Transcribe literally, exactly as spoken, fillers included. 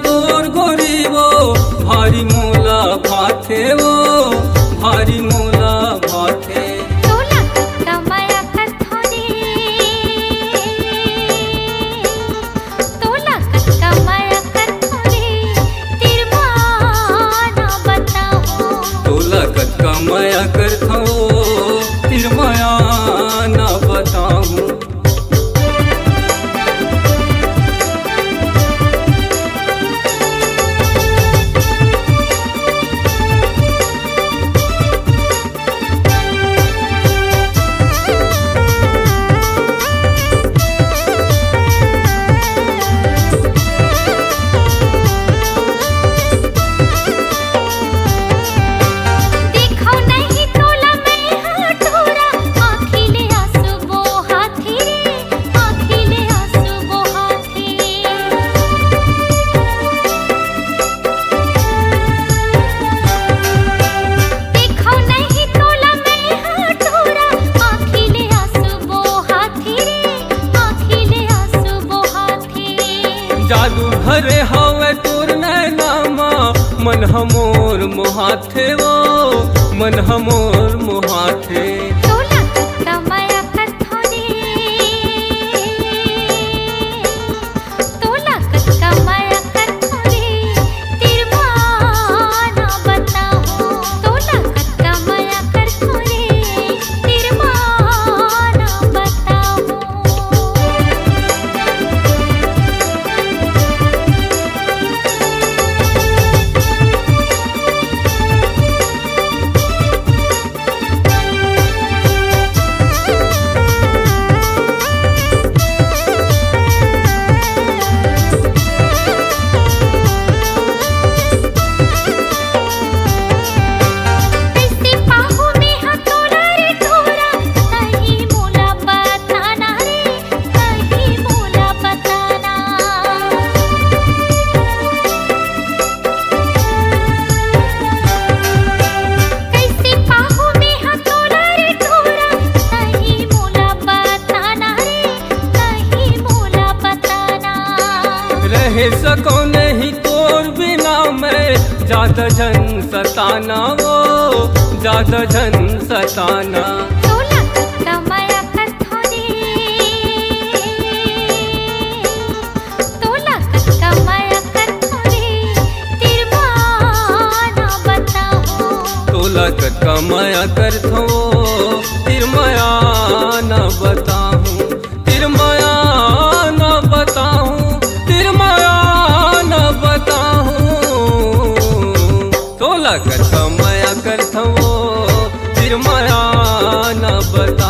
तोर गोरी वो भारी मोला भाथे वो, भारी मोला भाथे। तोला कतका मया करथों रे, तोला कतका मया करथों रे, तिरमा ना बताहूँ। तोला कतका मया करथों, तिरमा ना बताहूँ। देखो नहीं तोला मैं हा टोरा, आँखी ले आंसू बोहाथे रे, आँखी ले आंसू बोहाथे। देखो नहीं तोला मैं हा टोरा, आँखी ले आंसू बोहाथे रे, आँखी ले आंसू बोहाथे। जादू भरे हवे तोर नैना मा, मन ह मोर मोहाथे वो, मन ह मोर मोहाथे। तोला कतका मया करथों रे, तोला कतका मया करथों रे, तिरमा ना बताहूँ। तोला कतका मया करथों रे, तिरमा ना बताहूँ। कइसे पाहूँ मेंहा तोला रे टोरा, तहीं मोला बताना रे, तहीं मोला बताना। कइसे पाहूँ मेंहा तोला रे टोरा, तहीं मोला बताना रे, तहीं मोला बताना। रहे सकों नहीं तोर बिना मैं, जादा झन सताना वो, जादा झन सताना। तोला कतका मया करथों रे, तोला कतका मया करथों रे, तिरमा ना बताहूँ। तोला कतका मया करथों, तिरमा ना बताहूँ, तिरमा ना बताहूँ, तिरमा ना बताहूँ। तोला कतका मया करथों, तिरमा ना बताहूँ।